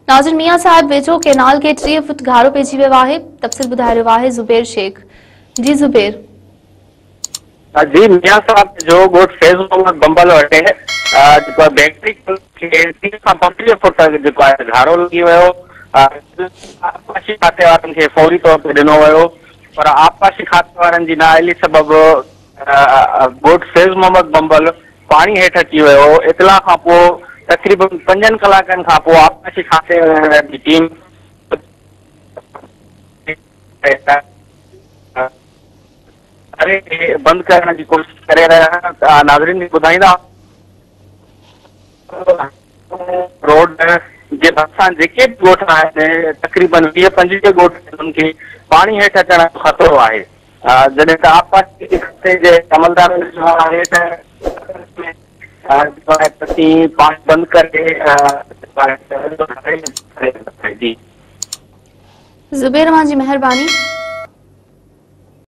ناظرين ميان صاحب ويجهو ڪينال کي 30 فوٽ گهارو پئجي ويو آهي، تفصيل ٻڌائي رهيو آهي زبير شيخ. جي زبير. جي ميان صاحب ويجهو ڳوٺ فيض محمد بمبل وٽ جيڪو آهي بيڪري کي 30 کان 35 فوٽ جيڪو آهي گهارو لڳي ويو، آبپاشي کاتي وارن کي فوري طور تي ڏنو ويو پر آبپاشي کاتي وارن جي نااهلي سبب ڳوٺ فيض محمد بمبل پاڻي هيٺ اچي ويو، اطلاع کان پوء تقريبن 5 ڪلاڪن کان پوء آبپاشي کاتي جي ٽيم کي بند ڪرڻ جي ڪوشش ڪري رهيا آهن. ناظرين کي ٻڌائيندا روڊ جي ڀرسان جيڪي به ڳوٺ آهن تقريبن 20 25 ڳوٺ انهن کي پاڻي هيٺ اچڻ جو خطرو آهي، جڏهن ته آبپاشي کاتي جي عملدارن جو چوڻ آهي ته پاڻي بند ڪري. زبير اوهان جي مهرباني.